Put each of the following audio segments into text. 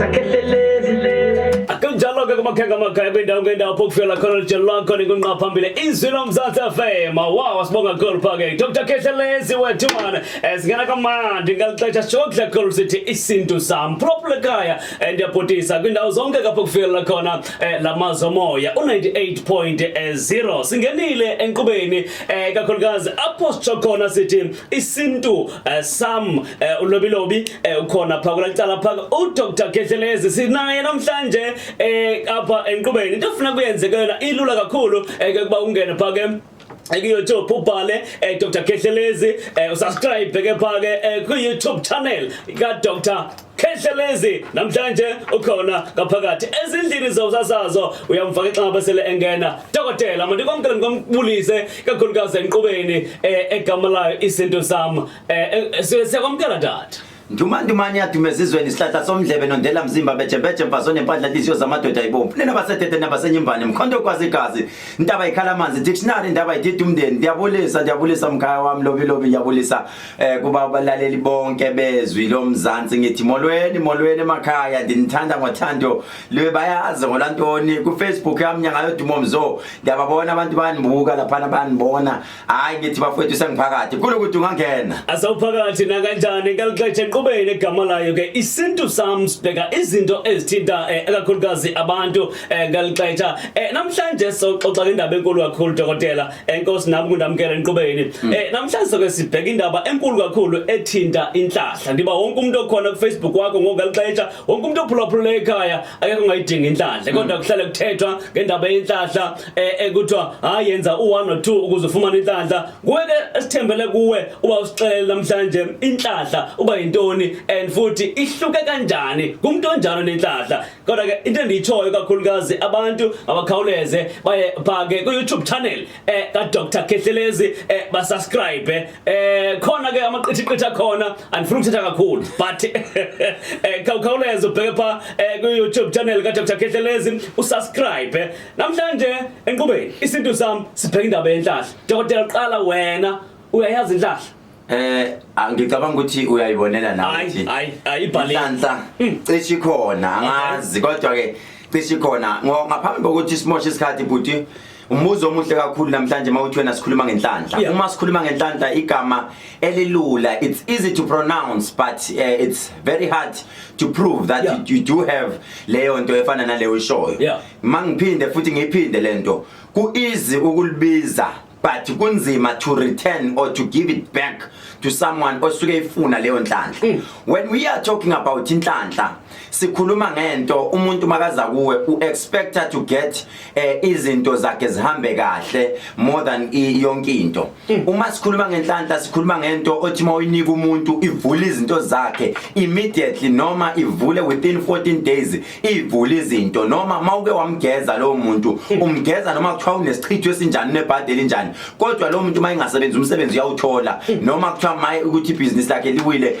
Dr. Khehlelezi. Akunjalo-ke kumakhenga amakhaya kwindawo ngendawo pho kufika khona lutshelo lwakho nikunqa phambili izwi lomzansi FM. Wow, sibonga kakhulu pha-ke Dr. Khehlelezi wethu mana. Singena kamandi ngalixesha sijokudla kakhulu sithi isintu sam. Phulaphula ekhaya ndiyabhotisa kwindawo zonke kapho kufikelela khona lamazwi omoya u-98.0. Singenile enkqubeni kakhulukazi apho sitsho khona sithi isintu sam ulobilobi ukhona pha kulacala pha uDr Khehlelezi sinaye namhlanje apha enkqubeni. Into efuna kuyenzeka yona ilula kakhulu ke kuba ungene pha ke ku-YouTube ubhale Dr Khehlelezi, usubscribe ke pha ke ku-YouTube channel ka-Dr Khehlelezi. Namhlanje ukhona ngaphakathi ezindlini zosasazo, uyamfaka ixaba sele engena. Dokotela, mandikwamkele, ndikwambulise kakhulukazi enkqubeni egama layo isintu sam. Siyakwamkela, tata. Ndumandumane yadume ezizweni, isihlahla somdlebe nondela mzimba bejembeje mfazo nempandla nhliziyo zamadoda ayibomvu nina basetete nabasenyimbane mkhonto kwazi igazi ntaba ikhala amanzi dictionary ndaba idida umndeni. Ndiyabulisa, ndiyabulisa mkhaya wami lobi lobi, ngiyabulisa kuba abalaleli bonke bezwi lomzansi. Ngithi molweni, molweni emakhaya, ndinithanda ngothando lwe bayazi ngolantoni. Ku Facebook yami nyanga yodumo mzo, ndiyababona abantu banibuka laphana, banibona. Hayi, ngithi bafowethu, sengiphakathi kulukuthi ungangena. Asawuphakathi nakanjani ngalixesha enkqubeni egama layo ke isintu sam. Sibheka izinto ezithinta ekakhulukazi abantu ngalixesha. Namhlanje soxoxa ngendaba enkulu kakhulu, dokotela. Enkosi nami kundamkela enkqubeni. Namhlanje soke sibheka indaba enkulu kakhulu ethinta inhlahla. Ndiba wonke umuntu okhona ku Facebook wakho ngokalixesha, wonke umuntu ophulaphula ekhaya akekho ongayidinga inhlahla, kodwa kuhlale kuthethwa ngendaba yenhlahla, ekuthiwa hayi, yenza u1 or 2 ukuze ufumane inhlanhla. Kuwe ke esithembele kuwe uba usixelele namhlanje inhlahla uba yintoni and futhi ihluke kanjani kumuntu onjalo nenhlahla. Kodwa ke into endiyitshoyo kakhulukazi, abantu abakhawuleze baye phake ku YouTube channel ka Dr Khehlelezi, basubscribe khona ke amaqithiqithi akhona. Andifuni ukuthetha kakhulu, but khawukhawuleze ubheke pha ku YouTube channel ka Dr Khehlelezi, usubscribe. Namhlanje enkqubeni isintu sam sibheka indaba yenhlahla. Dokotela, qala wena, uyayazi inhlahla? Ngicabanga ukuthi uyayibonela nawe Hayi. ukuthi Hayi, ayibhalile. Inhlanhla cishe ikhona, angazi, kodwa ke cishe ikhona. Ngaphambi kokuthi simoshe isikhathi, bhuti, umbuzo omuhle kakhulu namhlanje mawuthi wena sikhuluma ngenhlanhla. Uma sikhuluma ngenhlanhla, igama elilula, it's easy to pronounce, but it's very hard to prove that you do have leyo nto efana naleyo ishoyo. Mangiphinde futhi ngiyiphinde lento, ku easy ukulibiza but kunzima to return or to give it back to someone osuke ifuna leyo nhlanhla. When we are talking about inhlanhla, sikhuluma ngento umuntu makaza kuwe u-expecta to get izinto zakhe zihambe kahle more than yonke into. Uma sikhuluma ngenhlanhla, sikhuluma ngento othi mawuyinika umuntu ivule izinto zakhe immediately, noma ivule within 14 days, ivule izinto, noma mawuke wamgeza lowo muntu, umgeza noma kuthiwa unesichitho esinjani, nebhadi elinjani, kodwa lo muntu mayingasebenzi umsebenzi uyawuthola, noma kuthiwa maye ukuthi ibhizinisi lakhe liwile,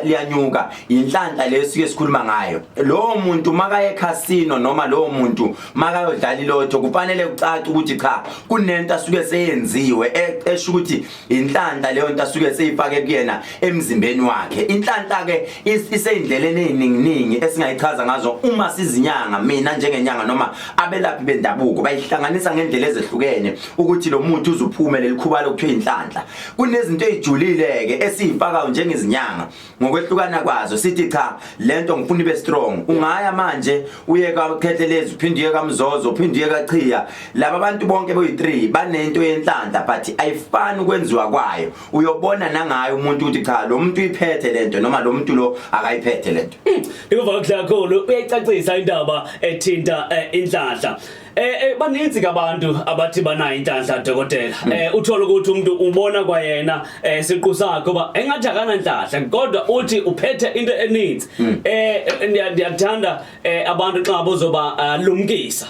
liyanyuka. Inhlanhla leyo sike sikhuluma ngayo. Lowo muntu makaye ekhasino noma lowo muntu makayodlala ilotho, kufanele kucace ukuthi cha, kunento asuke seyenziwe esho ukuthi inhlanhla leyo nto asuke seyifake kuyena emzimbeni wakhe. Inhlanhla ke iseyindleleni ezininginingi esingayichaza ngazo uma sizinyanga. Mina njengenyanga noma abelaphi bendabuko bayihlanganisa ngendlela ezehlukene ukuthi lo muthi uzuphume lelikhubalo kuthiwa inhlanhla. Kunezinto ezijulile ke esiyifakayo njengezinyanga ngokwehlukana kwazo. Sithi cha, lento ngifuna ibe strong. Ungaya manje uye kaKhehlelezi, uphinde uye kaMzozo, uphinde uye kaChiya, laba bantu bonke boyi3 banento yenhlanhla, but ayifani ukwenziwa kwayo. Uyobona nangayo umuntu ukuthi cha, lo muntu uyiphethe lento noma lo muntu lo akayiphethe lento. Ndikuva kakuhle kakhulu, uyayicacisa indaba ethinta inhlanhla. Baninzi kabantu abathi banayo inhlanhla, dokotela. Uthola ukuthi umuntu ubona kwayena siqu sakhe uba engathi akananhlanhla, kodwa uthi uphethe into eninzi. Ndiyathanda abantu xa bozoba lumkisa,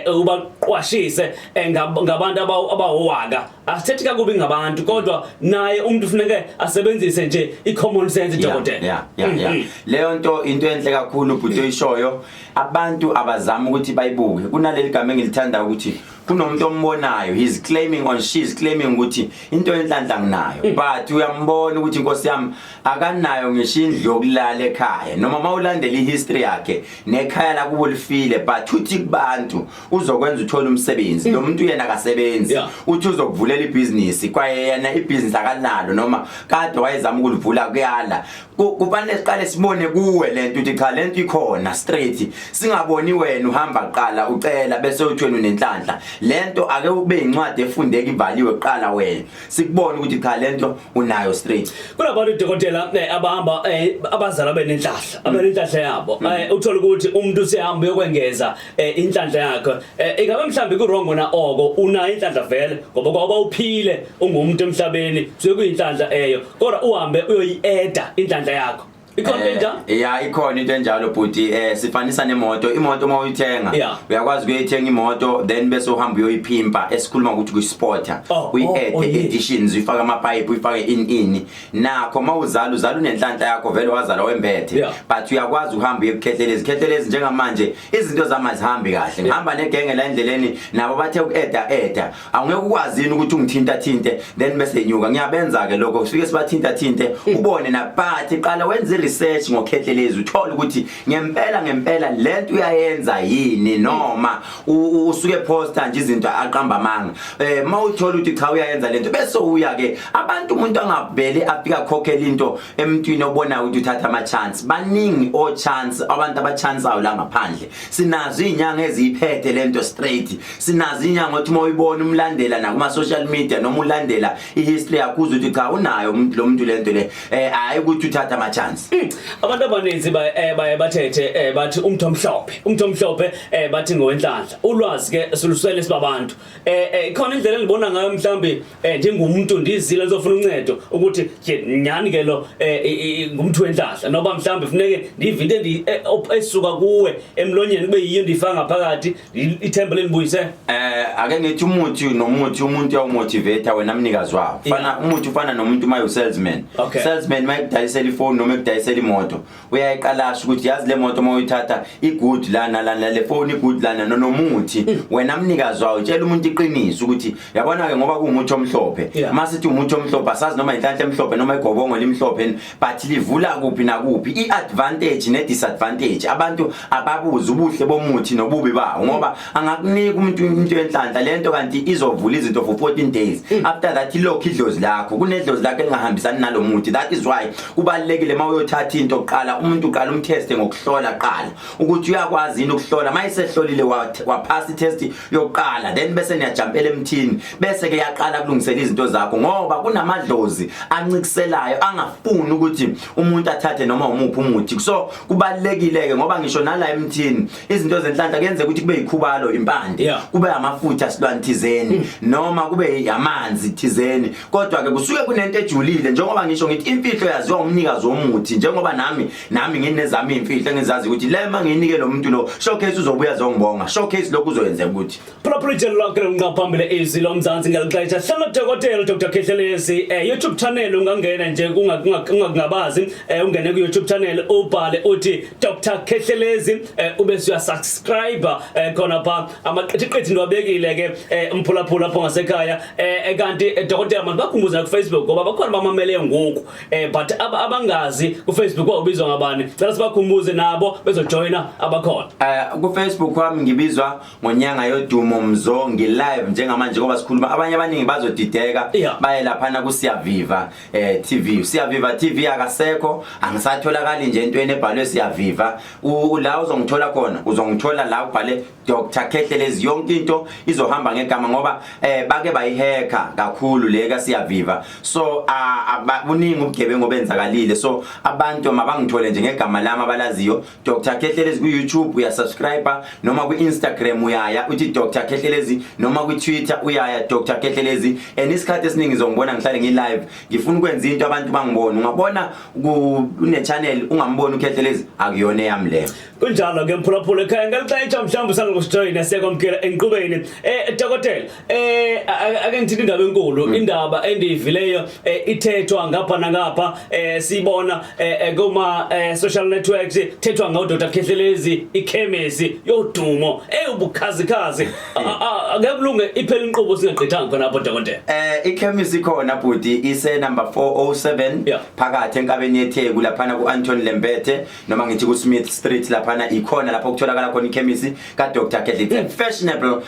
ubaqwashise ngabantu abawowaka. Asithethi kakubi ngabantu, kodwa naye umuntu kufuneke asebenzise nje i-common sense, dokotela. Yeah. Leyo nto into enhle kakhulu, bhuti, oyishoyo. Abantu abazama ukuthi bayibuke kunaleli gama engilithanda ukuthi Kunomuntu ombonayo, he's claiming on she's claiming ukuthi into yenhlanhla nginayo, but uyambona ukuthi inkosi yami akanayo ngisho indlu yokulala ekhaya, noma mawulandela ihistory yakhe nekhaya lakubo lifile, but uthi kubantu uzokwenza uthole umsebenzi. Lo muntu yena akasebenzi. Uthi uzokuvulela ibhizinisi, kwaye yena ibhizinisi akanalo, noma kade wayezama ukulivula kuyala. Kufanele siqale sibone kuwe lento uthi cha, lento ikhona straight, singaboni wena uhamba kuqala ucela bese uthi wena unenhlanhla. Lento ake ube incwadi efundeka ivaliwe kuqala, wena sikubone ukuthi cha, lento unayo straight. Kunabantu, dokotela, abahamba abazala benenhlahla, abenenhlahla yabo. Uthola ukuthi umuntu usehamba uyokwengeza inhlanhla yakhe. Ingabe mhlawumbe ku wrong na oko unayo inhlanhla vele, ngoba kwaba uphile ungumuntu emhlabeni, kusuke kuyinhlanhla eyo, kodwa uhambe uyoyi-adda inhlanhla yakho? Ikhona into enjalo? Ya, ikhona into enjalo bhuti. Sifanisa nemoto. Imoto uma uyithenga, uyakwazi ukuyithenga imoto, then bese uhamba uyoyiphimpa, esikhuluma ukuthi kuyisporter, uyi-add additions, uyifake amapipe, uyifake in nakho. Uma uzala, uzala unenhlanhla yakho vele, wazala wembethe, but uyakwazi uhamba uye kuKhehlelezi. Khehlelezi, njengamanje izinto zami azihambi kahle, ngihamba negenge la endleleni, nabo bathe uku-adda adda, awungeke ukwazi yini ukuthi ungithinta thinte, then bese inyuka? Ngiyabenza ke lokho, sifike sibathinta thinte, ubone na. But qala wenze research ngoKhehlelezi, uthole ukuthi ngempela ngempela lento uyayenza yini, noma usuke posta nje izinto aqamba amanga. Mawuthola ukuthi cha, uyayenza lento, bese uya ke abantu. Umuntu angavele afika khokhela into emntwini obonayo ukuthi uthatha ama chance. Baningi o chance, abantu abachansayo la ngaphandle. Sinazo izinyanga eziyiphethe lento straight, sinazo inyanga othi uma uyibona umlandela na kuma social media noma ulandela ihistory yakho, uzwe ukuthi cha, unayo lo muntu lento le, hayi ukuthi uthatha ama chance. Abantu abaninzi baye bathethe, bathi umntu omhlophe, bathi ngowenhlanhla. Ulwazi ke siluswele sibabantu. Ikhona indlela engibona ngayo mhlambi, njengomuntu ndizile ngizofuna uncedo, ukuthi nje nyani ke lo ngumntu wenhlanhla, noba mhlambi funeke ndive into esuka kuwe emlonyeni kube yiyo ndiyifaka ngaphakathi, ithemba lendibuyise? Ake ngithi umuthi nomuthi, umuntu uyawumotivate wena mnikazi wawo. Fana umuthi ufana nomuntu uma usalesman. Salesman mayekudayisela ifoni noma ekudayisela imoto, uyayiqalasha ukuthi yazi le moto uma uyithatha igood lana lana, le phone igood lana. Nomuthi wena mnikazi wawo tshela umuntu iqiniso ukuthi yabona ke, ngoba kuwumuthi omhlophe, masithi umuthi omhlophe, asazi noma inhlanhla emhlophe noma igobongo limhlophe, but livula kuphi nakuphi, i-advantage ne-disadvantage. Abantu ababuzi ubuhle bomuthi nobubi bawo, ngoba angakunika umuntu into yenhlanhla lento, kanti izovula izinto for 14 days, after that ilokhu idlozi lakho, kunedlozi lakho elingahambisani nalo muthi. That is why kubalulekile uma uyothatha into kuqala, umuntu uqala umteste ngokuhlola qala ukuthi uyakwazi yini ukuhlola. Uma esehlolile, waphasa itest yokuqala, then bese niyajampela emthini, bese ke yaqala kulungisela izinto zakho, ngoba kunamadlozi ancikiselayo angafuni ukuthi umuntu athathe noma umuphi umuthi. So kubalulekile ke, ngoba ngisho nala emthini izinto zenhlanhla kuyenzeka ukuthi kube yikhubalo, impande, kube amafutha silwane thizeni, noma kube amanzi thizeni, kodwa ke kusuke kunento ejulile. Njengoba ngisho ngithi imfihlo yaziwa umnikazi womuthi, njengoba nami nginezami imfihlo engizazi ukuthi le manginike lo muntu lo, showcase uzobuya zongibonga, showcase lokhu uzoyenzeka ukuthi Phulaphula ijelo lakho ngaphambi Izwi Lomzansi ngelixesha. Hlala dokotela Dr Khehlelezi. YouTube channel ungangena nje ungakungabazi, ungene ku YouTube channel ubhale uthi Dr Khehlelezi, ube uya subscribe khona pha. Amaqithiqithi ndiwabekile ke, umphulaphula lapho ngasekhaya. Kanti dokotela, manje bakhumbuza ku Facebook, ngoba bakhona bamamele ngoku, but abangazi ku Facebook wawubizwa ngabani. Cela sibakhumbuze nabo bezojoina abakhona. Ku Facebook wami ngibizwa ngonyanga yodumo Mzo. Ngi-live njengamanje ngoba sikhuluma, abanye abaningi bazodideka, baye laphana kuSiyaviva TV. Siyaviva TV akasekho, angisatholakali nje entweni ebhalwe Siyaviva. La uzongithola khona, uzongithola la ubhale Dr Khehlelezi, yonke into izohamba ngegama, ngoba bake bayihacka kakhulu le kaSiyaviva, so buningi ubugebengu obenzakalile. So abantu mabangithole nje ngegama lami abalaziyo, Dr Khehlelezi. Ku YouTube uyasubscribe, noma ku Instagram uyaya uthi Dr Khehlelezi, noma ku Twitter uyaya Dr Khehlelezi. And isikhathi esiningi zongibona ngihlale ngi live, ngifuna ukwenza into abantu bangibone. Ungabona kune channel ungamboni uKhehlelezi, akuyona eyami leyo. Kunjalo ke, mphulaphula ekhaya, ngelixesha mhlawumbe usanda siyakwamukela enqubeni. Dokotela, ake ngithinta indaba enkulu, indaba endiyivileyo ithethwa ngapha nangapha, siyibona. kuma social networks thethwa ngawo Dr Khehlelezi ikhemisi yodumo ewubukhazikhazi. Angeke kulunge iphela inqubo singagqithanga khona lapho, dokotela. Ikhemisi ikhona bhuti, ise number 407 phakathi enkabeni yeTheku laphana ku Anton Lembethe, noma ngithi ku Smith Street laphana, ikhona lapho kutholakala khona ikhemisi ka Dr Kedli. It's a fashionable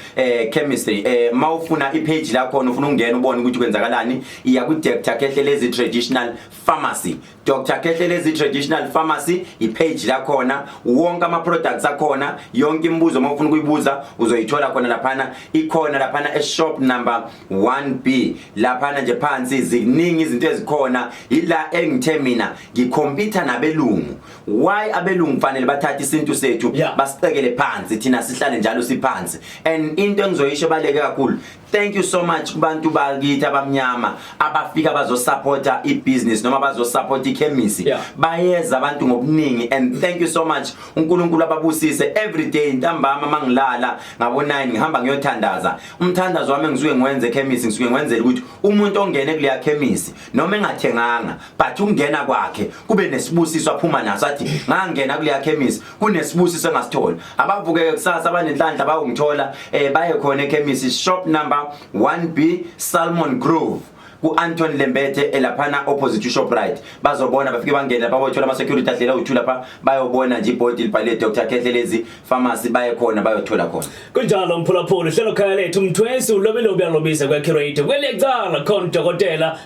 chemistry. Mawufuna ipage la khona, ufuna ukungena ubone ukuthi kwenzakalani, iya ku Dr Kehlelezi Traditional Pharmacy. Dr Kehlelezi Traditional Pharmacy ipage la khona, wonke ama products akhona, yonke imibuzo mawufuna ukuyibuza uzoyithola khona laphana. Ikhona laphana e shop number 1B laphana nje phansi. Ziningi izinto ezikhona. Ila engithe mina ngicompete nabelungu. Why abelungu fanele bathathe isintu sethu basicekele phansi, thina sihlale njalo siphansi? And into engizoyisho baleke kakhulu, thank you so much kubantu bakithi abamnyama abafika bazosupporta ibusiness noma bazosupport ikhemisi. Bayeza abantu ngobuningi and thank you so much. uNkulunkulu ababusise. Every day ntambama mangilala ngabo 9 ngihamba ngiyothandaza. Umthandazo wami ngisuke ngiwenze ekhemisi, ngisuke ngwenzela ukuthi umuntu ongene kuleya khemisi noma engathenganga, but ukungena kwakhe kube nesibusiso aphuma naso, athi ngangena kuleya khemisi kunesibusiso engasithola. Abavukeke kusasa abanenhlanhla bayongithola, baye khona ekhemisi, shop number 1B, Salmon Grove, ku-Anton Lembethe elaphana opposite uShoprite. Bazobona, bafike bangene lapha, bayothola ama-security adlela u-two lapha, bayobona nje ibhodi libhale Dr Khehlelezi Pharmacy, baye khona bayothola khona. Kunjalo mphulaphula, hlelo khaya lethu mthwesi ulobile uyalobisa kwecurator kwelecala khona dokotela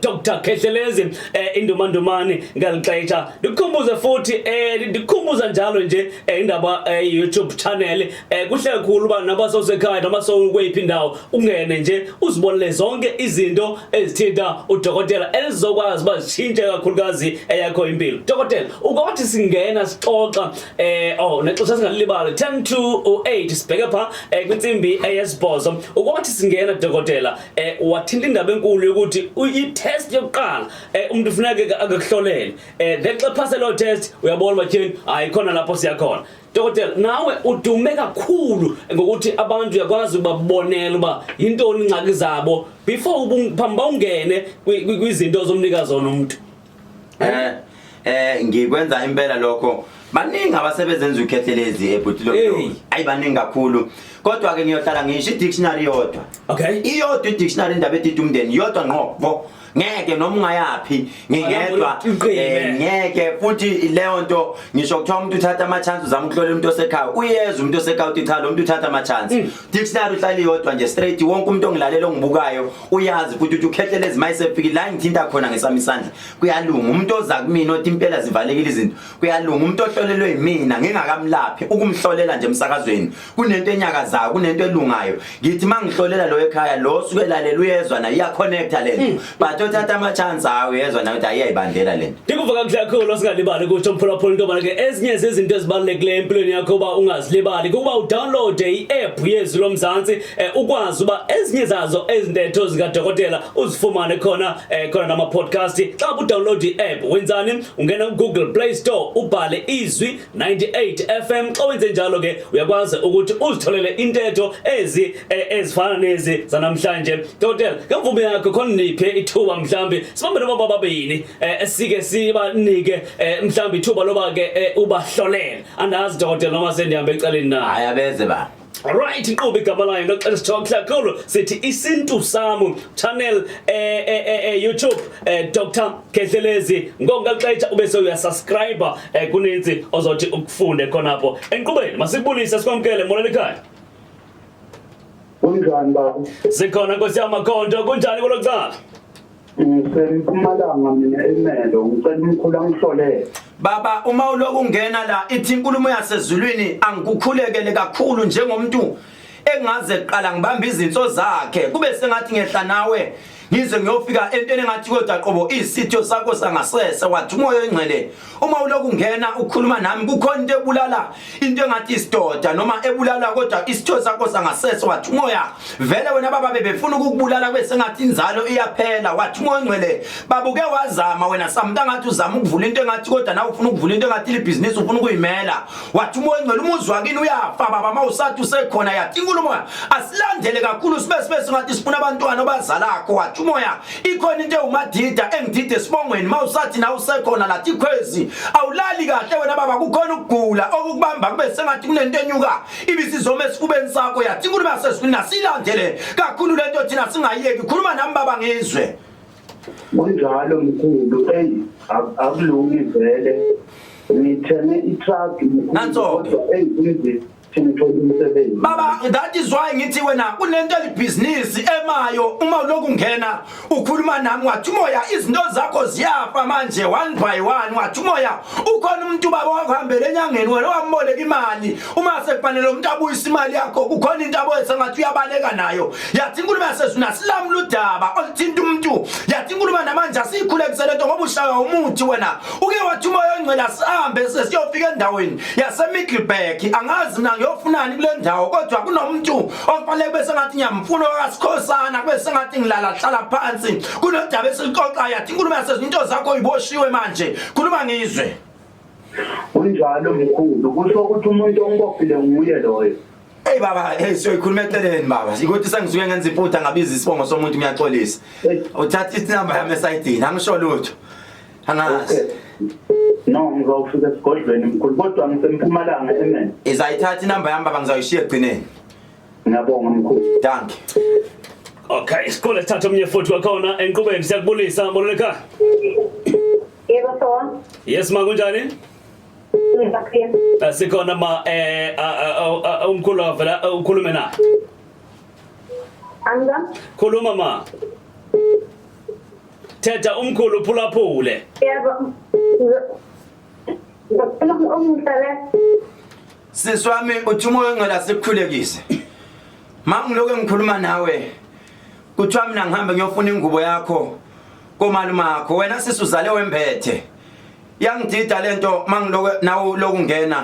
Dr Khehlelezi, indumandumani ngalixesha. Ndikukhumbuze futhi, ndikukhumbuza njalo nje, indaba YouTube channel, kuhle kakhulu uba naba sowusekhaya noma sowukweyiphi indawo ungene nje uzibonele zonke izinto ezithinta udokotela elizokwazi uba zitshintshe kakhulukazi eyakho impilo. Dokotela, ukothi singena sixoxa, oh, nexesha singalibali, 10 to 8, sibheke pha kwintsimbi eyesibhozo. Ukothi singena dokotela, wathinta indaba enkulu yokuthi i-test yokuqala, umuntu ufuneka akakuhlolele, then xa phase loo test uyabona uba tyhini, hayi, khona lapho siyakhona. Dokotela, nawe udume kakhulu ngokuthi abantu uyakwazi ukubabonela uba yintoni ingxaki zabo before phambi uba ungene kwizinto zomnika zona umuntu. Ngikwenza impela lokho. Baningi abasebenza ukhehlelezi ebhuti lo. Hey. Ayi, baningi kakhulu. Kodwa ke ngiyohlala ngisho i-dictionary yodwa. Iyodwa i-dictionary, indaba edida umndeni yodwa ngqo. Bo ngeke noma ungayapi ngingedwa. Uqine. Ngeke futhi leyo nto ngisho kuthiwa umuntu uthatha ama chance, uzama ukuhlola umuntu osekhaya, uyeza umuntu osekhaya uthi cha, lo muntu uthatha ama chance. Dictionary uhlala iyodwa nje straight. Wonke umuntu ongilalela, ongibukayo, uyazi futhi ukuthi ukhehlelezi mayisefikile la ngithinta khona ngesami isandla kuyalunga. Umuntu oza kumina othi impela zivalekile izinto kuyalunga. Umuntu ohlolelwe yimina ngingakamlaphi, ukumhlolela nje emsakazweni kunento enyakazayo, kunento elungayo. Ngithi mangihlolela lo ekhaya lo suke lalela, uyezwa naye, iyaconnecta lento, but othatha ama chance awu, uyezwa naye ukuthi ayiyayibandela lento. Ndikuva kakuhle kakhulu. Singalibali kutsho mphulaphula into yobana ke ezinye zezinto ezibalulekileyo empilweni yakho uba ungazilibali kukuba udownloade i-app yezwi lomzantsi, ukwazi uba ezinye zazo ezintetho zikadokotela uzifumane khona, khona nama-podcast. Xa udownload i-app wenzani? Ungena ku-Google Play Store ubhale Izwi 98 FM. Xa wenze njalo ke uyakwazi ukuthi uzitholele intetho ezi ezifana nezi zanamhlanje. Dokotela, ngemvume yakho khona niphe ithuba mhlambi sibambe noma bababini, esike sibanike mhlambi ithuba loba ke ubahlolele. Andazi dokotela noma sendihambe ecaleni na. Hayi, abeze ba. Alright, inkqubo igama layo ngexesha sithoka kakhulu sithi Isintu Samu channel, YouTube, Dr Khehlelezi. Ngongaxesha ube sewuyasubscribe, kuninzi ozothi ukufunde khonapho enkqubeni. Masikubulise, sikwamkele, molweni ekhaya. Kunjani baba? Sikhona nkosi yamakhonto, kunjani kulo cala? Ngisempumalanga mina eMelo, ngicela umkhulu angihlolele. Baba, uma uloku ungena la ithi inkulumo yasezulwini angikukhulekele kakhulu njengomuntu engaze kuqala ngibamba izinso zakhe kube sengathi ngehla nawe ngize ngiyofika entweni engathi kodwa qobo isitho sakho sangasese. Wathi umoya oyingcwele uma uloku ungena ukhuluma nami kukhona into ebulala, into engathi isidoda noma ebulala kodwa isitho sakho sangasese. Wathi umoya vele wena baba bebefuna ukukubulala kube sengathi inzalo iyaphela. Wathi umoya oyingcwele babuke wazama wena samuntu angathi uzama ukuvula into engathi kodwa nawe ufuna ukuvula into engathi libhizinisi, ufuna ukuyimela. Wathi umoya oyingcwele umuzi wakini uyafa baba uma usathi usekhona. Yathi inkulumo asilandele kakhulu sibe singathi sifuna abantwana obazalakho. Wathi umoya ikhona into ewumadida engidide esibongweni mawusathi nawe usekhona lathi ikhwezi awulali kahle wena baba kukhona ukugula okukubamba kube sengathi kunento enyuka ibisizoma esifubeni sakho yathi inkulumo yasezulwini asilandele kakhulu lento thina singayiyeki khuluma nami baba ngizwe Kunjalo mkhulu eyi akulungi vele ngithenge i-truck mkhulu Nanso-ke. kodwa eyi kunzima ngithole umsebenzi. Baba that is why ngithi wena kunento elibhizinisi emayo uma uloku ungena ukhuluma nami wathi umoya izinto zakho ziyafa manje one by one wathi umoya ukhona umuntu baba wakuhambela enyangeni wena wamboleka imali uma sekufanele umuntu abuyise imali yakho kukhona into aboyise ngathi uyabaleka nayo yathi inkulumo yasezulu asilamula udaba oluthinta umuntu yathi inkulumo namanje asiyikhulekise lento ngoba ushaywa umuthi wena uke wathi umoya ongcwele asihambe sesiyofika endaweni yaseMiddelburg angazi mina ngiyofunani kule ndawo kodwa kunomuntu okufanele kube sengathi ngiyamfuna okasikhosana kube sengathi ngilala hlala phansi kunodaba esilixoxayo yathi inkulumo yasezulu into zakho iboshiwe manje khuluma ngizwe Kunjalo mkhulu kusho ukuthi umuntu ongibophile nguye loyo. Hey baba, hey siyoyikhuluma eceleni baba. Ukuthi sengisuke ngenza iphutha ngabiza isibongo somuntu ngiyaxolisa. Uthatha inamba yami esayidini, angisho lutho. Angazi. Okay. No, ngizawufika esigodlweni mkhulu kodwa ngisempumalanga amen. Izayithatha inamba yami baba ngizoyishiya ekugcineni. Ngiyabonga mkhulu. Dankie. Okay, isikole sithatha omnye futhi wakhona enqubeni siyakubulisa molweni ekhaya. Yebo so. Yes ma kunjani? Ngiyaphila. Sikhona ma umkhulu wavela ukhulume naye. Anga? Khuluma ma. Thetha umkhulu phulaphule. Yebo. Ngicela ungihlale. Sisi wami uthi umoya ongcwele asikukhulekise. Mangilokhu ngikhuluma nawe kuthiwa mina ngihambe ngiyofuna ingubo yakho komalumakho wena sisi uzale wembethe. Yangidida lento mangilokhu nawe lokungena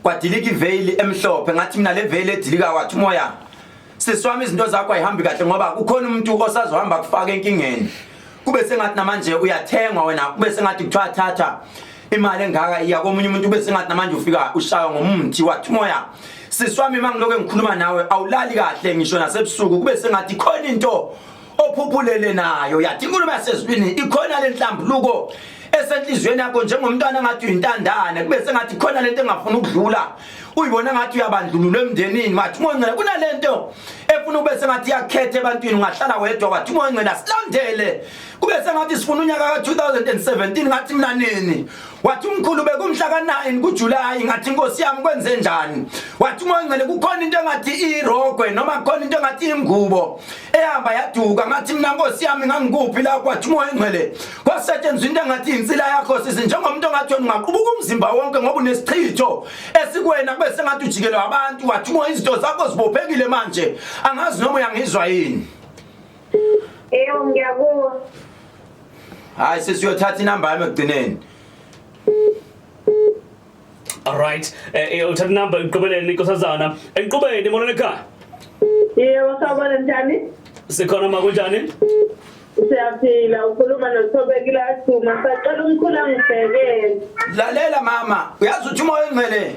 kwadilika iveyili emhlophe ngathi mina le veyili edilika wathi umoya sisi wami izinto zakho ayihambi kahle ngoba kukhona umuntu osazohamba kufaka enkingeni kube sengathi namanje uyathengwa wena kube sengathi kuthiwa thatha imali engaka iya komunye umuntu kube sengathi namanje ufika ushaywa ngomthi wathi umoya sisi wami mangilokhu ngikhuluma nawe awulali kahle ngisho nasebusuku kube sengathi khona into ophuphulele nayo yathi inkulumo yasezulwini ikhona lenhlambuluko esenhliziyweni yakho njengomntwana ngathi uyintandane kube sengathi khona lento engafuni ukudlula uyibona ngathi uyabandlululwa emndenini wathi umoya ongcwele kunalento efuna ube sengathi iyakhetha ebantwini ungahlala wedwa wathi umoya ongcwele asilandele kube sengathi sifuna unyaka ka-2017 ngathi mina nini wathi umkhulu bekumhla ka-9 kuJulayi ngathi inkosi yami kwenze njani wathi umoya ongcwele kukhona into engathi irogwe noma kukhona into engathi ingubo ehamba yaduka ngathi mina nkosi yami ngangikuphi lapho wathi umoya ongcwele kwasetshenziswa into engathi insila yakho sisi njengomuntu ongathi wena ungaqubuka umzimba wonke ngoba unesichitho esikwena kube sengathi ujikelwa abantu wathi umoya izinto zakho zibophekile manje angazi noma uyangizwa yini Yebo ngiyakuzwa. Hayi sisi uyothatha inamba yami ekugcineni. All right. Uthatha inamba ekugqibeleni inkosazana. Enqubeni molweni ekhaya. Yebo sawubona njani? Sikhona ma kunjani? Siyaphila ukhuluma noThobekile Athuma sacela umkhulu angibhekele. Lalela mama, uyazi uthi umoya ongcwele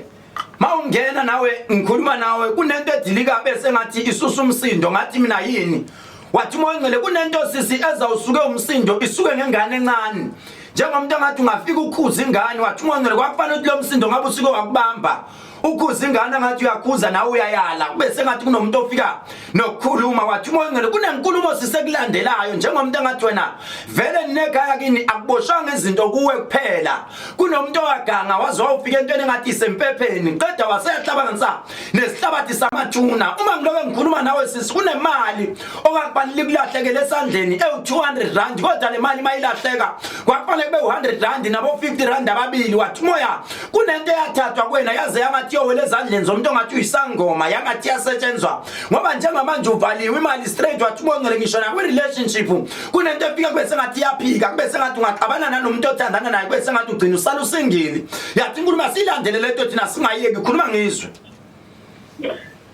mawungena nawe ngikhuluma nawe kunento edilika bese ngathi isusa umsindo ngathi mina yini wathi umoya ongcwele kunento sisi ezawusuke umsindo isuke ngengane encane njengomuntu angathi ungafika ukhuza ingane wathi umoya ongcwele kwakufanele ukuthi lo msindo ngabe usuke wakubamba ukhuza ingane angathi uyakhuza nawe uyayala kube sengathi kunomuntu ofika nokukhuluma wathi umoya ongcwele kunenkulumo sisekulandelayo njengomuntu angathi wena vele ninekhaya kini akuboshwanga izinto kuwe kuphela kunomuntu owaganga waze wawufika entweni engathi isempepheni qeda waseyahlabanisa nesihlabathi samathuna uma ngiloke ngikhuluma nawe sisi kunemali okwakufanele ikulahlekele esandleni ewu-200 rand kodwa le mali mayilahleka kwakufanele kube u-100 rand nabo-50 rand ababili wathi umoya kunento eyathathwa kuwena yaze yangathi yowela ezandleni zomuntu ongathi uyisangoma yangathi iyasetshenzwa ngoba njengamanje uvaliwe imali straight wathi umoya ngisho nakwi-relationship kunento efika kube sengathi iyaphika kube sengathi ungaxabana nalomuntu othandana naye kube sengathi ugcina usala usingili yathi inkulumo asiyilandele lento thina singayeki khuluma ngizwe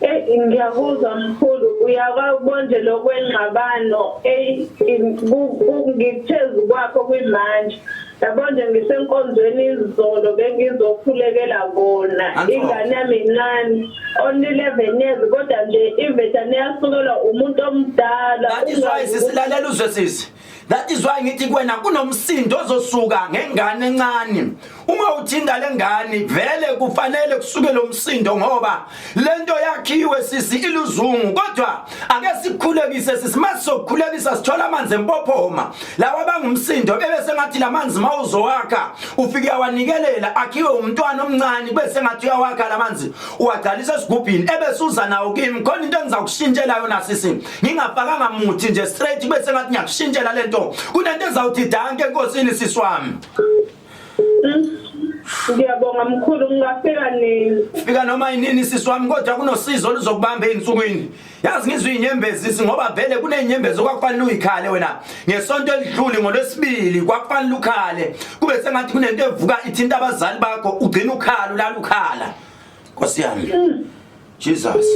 Eyi ngiyakuzwa mkhulu uyakubona nje lokwengxabano eyi ngiphezu kwakho kwimanje. Yabo nje ngisenkonzweni izolo bengizokhulekela kona. Anso. Ingane yami incane only 11 years kodwa nje ivetane yasukelwa umuntu omdala. That is why sisilalela uzwe sisi. That is why ngithi kuwena kunomsindo ozosuka ngengane encane. Uma uthinda lengane vele kufanele kusuke lo msindo ngoba lento yakhiwe sisi iluzungu kodwa ake sikukhulekise sisi masizokukhulekisa sithola amanzi empophoma lawa bangumsindo bebe sengathi lamanzi mawuzowakha ufike awanikelela akhiwe umntwana omncane kube sengathi uyawakha lamanzi uwagcalisa esigubhini ebesuza nawo kimi khona into engizakushintshela yona sisi ngingafakanga muthi nje straight kube sengathi ngiyakushintshela lento kunento ezawuthi danke enkosini sisi wami. Ngiyabonga mkhulu, ngingafika nini? Fika noma yinini sisi wami kodwa kunosizo oluzokubamba ezinsukwini. Yazi ngizwe inyembezi sisi ngoba vele kunezinyembezi okwakufanele uyikhale wena. Ngesonto elidlule ngolwesibili kwakufanele ukhale. Kube sengathi kunento evuka ithinta abazali bakho ugcina ukhala ulala ukhala. Nkosi yami. Jesus.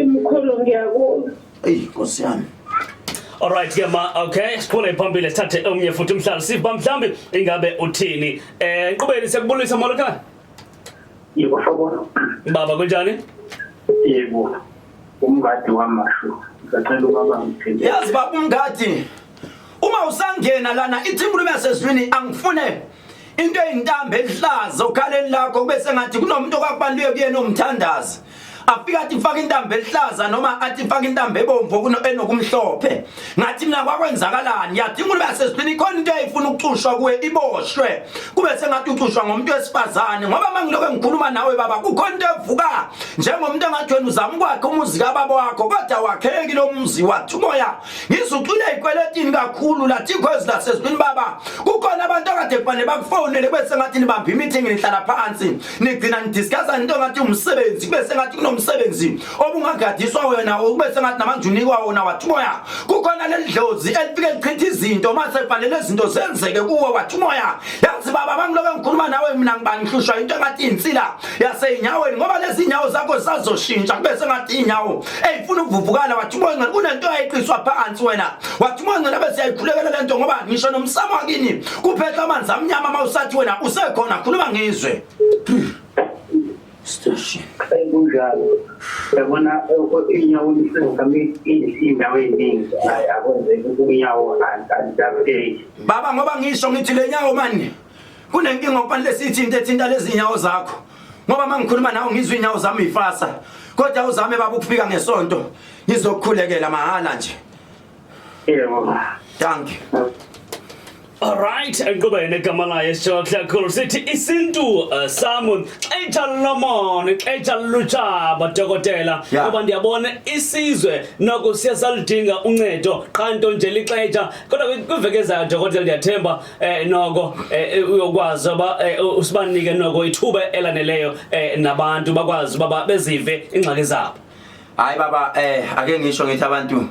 Mkhulu ngiyakuzwa. Ey Nkosi yami. Alright ke ma, okay, sikhule phambili sithathe omnye futhi umhlalo siva mhlambi ingabe uthini. Nqubeni siyakubulisa molo ekhaya. Yebo sawubona. Baba kunjani? Yebo. Umngadi wamashu. Ngisacela ubaba ngithinte. Yazi baba umngadi uma usangena lana ithi inkulumo yasezulwini angifune into eyintambo elihlaza okhaleni lakho kube sengathi kunomuntu okwakubaluleke kuyena umthandazi afika athi faka intambo elihlaza noma athi faka intambo ebomvu enokumhlophe ngathi mina kwakwenzakalani yathi inkulumo yasezulwini ikhona into eyayifuna ukucushwa kuwe iboshwe kube sengathi ucushwa ngomuntu wesifazane ngoba uma ngilokhu ngikhuluma nawe baba kukhona into evuka njengomuntu engathi wena uzama ukwakha umuzi kababa wakho kodwa wakheki lo muzi wathi umoya Ngizucwile ey'kweletini kakhulu lathi ikhwezi lasezulwini baba kukhona abantu akade kufanele bakufonele kube sengathi nibamba i-meeting nihlala phansi nigcina nidiscussa into ngathi umsebenzi kube sengathi kunomsebenzi obungagadiswa wena kube sengathi namanje unikwa wona wathi umoya kukhona leli dlozi elifike lichitha izinto mase kufanele izinto zenzeke kuwe wathi umoya yazi baba bangiloke ngikhuluma nawe mina ngiba ngihlushwa into engathi insila yaseyinyaweni ngoba lezi inyawo zakho zisazoshintsha kube sengathi inyawo eyifuna ukuvuvukala wathi umoya ngcela kunento ayiqiswa phansi wena wathi umoya ngcela bese yayikhulekela lento ngoba ngisho nomsamo wakini kuphehla amanzi amnyama uma usathi wena usekhona khuluma ngizwe station Kunjalo. Yabona inyawo lisengami indawo eziningi akwenzeki unyawo antabeki. Baba ngoba ngisho ngithi lenyawo mani kunenkinga okufanele sithi into ethinta lezi nyawo zakho ngoba mangikhuluma nawe ngizwa inyawo zami ifasa kodwa uzame baba ukufika ngesonto ngizokukhulekela mahala nje. Yebo. Thank you. Alright, enqubeni negama layo sisho kakhulu sithi isintu samu xetsha lomona xetsha lutshaba dokotela ngoba ndiyabona isizwe noko siye saludinga uncedo qha nto nje lixetsha kodwa kwiveki ezayo dokotela ndiyathemba noko uyokwazi uba usibanike noko ithuba elaneleyo nabantu bakwazi uba bezive iingxaki zabo. Hayi baba ake ngisho ngithi abantu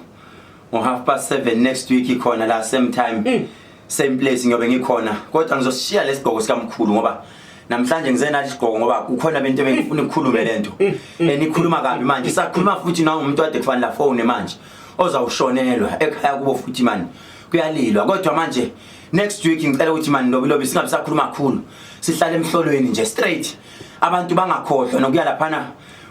ngo 7:30 next week ikhona la same time same place ngiyobe ngikhona kodwa ngizosishiya lesigqoko sikamkhulu ngoba namhlanje ngize nathi isigqoko ngoba kukhona bento ebengifuna ukukhulume lento enikhuluma kabi manje sakhuluma futhi nawe umuntu ade kufanele afone manje ozawushonelwa ekhaya kubo futhi mani kuyalilwa kodwa manje next week ngicela ukuthi mani lobi lobi singabe sakhuluma kakhulu sihlale emhlolweni nje straight abantu bangakhohlwa nokuya laphana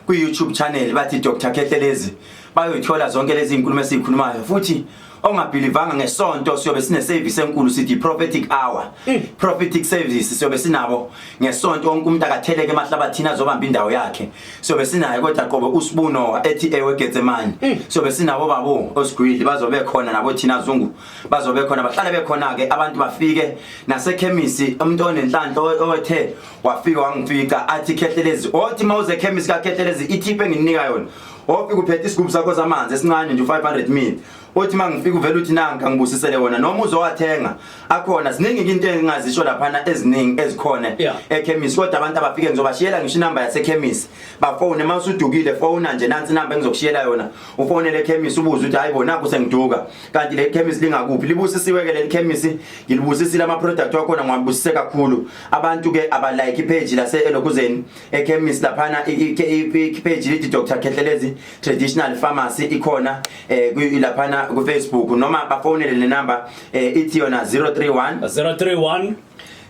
kwi-YouTube channel bathi Dr Khehlelezi bayoyithola zonke lezi inkulumo esizikhulumayo futhi ongabhilivanga ngesonto siyobe sine service enkulu sithi prophetic hour prophetic service siyobe sinabo ngesonto wonke umuntu akatheleke emahlabathini azobamba indawo yakhe siyobe sinaye kodwa qobe usibuno ethi ewe Getsemane siyobe sinabo babo osigwili bazobe khona nabo thina zungu bazobe khona bahlale bekhona ke abantu bafike nasekhemisi umuntu onenhlanhla owethe wafika wangifica athi Khehlelezi othi mawuze ekhemisi kaKhehlelezi ithip enginika yona ofika uphethe isigubhu sakho samanzi esincane nje 500 ml othi mangifika uvela uthi nanka ngibusisele wona noma uzowathenga akhona ziningi into engingazisho laphana eziningi ezikhona ekhemisi kodwa abantu abafike ngizobashiyela ngisho inamba yasekhemisi bafone uma usudukile fona nje nansi inamba engizokushiyela yona ufonele ekhemisi ubuze ukuthi hayi bo nakhu sengiduka kanti le khemisi lingakuphi libusisiwe ke leli khemisi ngilibusisile ama product wakhona ngiwabusise kakhulu abantu ke aba like ipage lase elokuzeni ekhemisi laphana ipage lithi Dr Khehlelezi Traditional Pharmacy ikhona laphana ku Facebook noma bafonele le number ithi yona 031 031.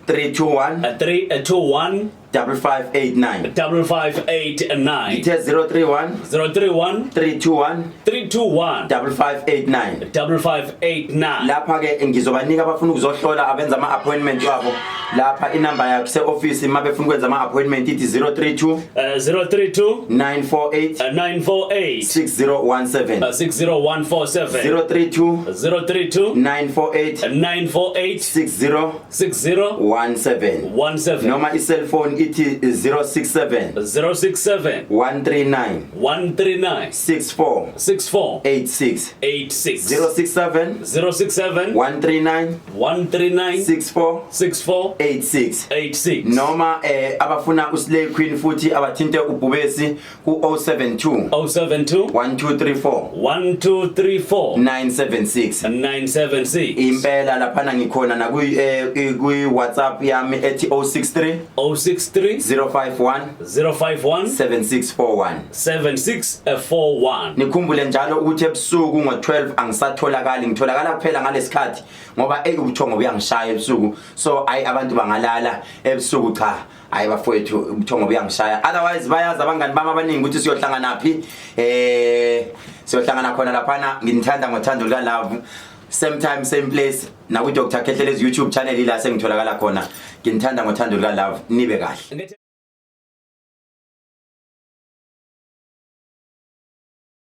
321 321 5589. 5589. Ithe 031 031 321 321 5589. 5589. Lapha ke ngizobanika abafuna ukuzohlola, abenza ama appointment wabo lapha, inamba yakhe se office mabefuna ukwenza ama appointment ithi 032 032 948 948 6017. 60147. 032 032 948 948 6017. 6017. Noma i-cellphone ithi 067 067 139 139 64 64 86. 86. 067 067 139 139 64 64 86. 86. Noma abafuna uSlay Queen futhi abathinte uBhubesi ku 072 072 1234 1234 976. 976. Impela laphana ngikhona nakwi kwi WhatsApp yami ethi 063 063 051 051 7641. 7641. Nikhumbule njalo ukuthi ebusuku ngo12 angisatholakali, ngitholakala kuphela ngalesikhathi ngoba ubuthongo buyangishaya ebusuku. So ayi, abantu bangalala ebusuku, cha, hayi bafowethu, ubuthongo buyangishaya. Otherwise bayazi abangani bami abaningi ukuthi siyohlangana phi, siyohlangana khona laphana. Nginithanda ngothando luka love. Same time, same place, naku Dr Khehlelezi YouTube channel ila sengitholakala khona. Nginithanda ngothando luka love, nibe kahle.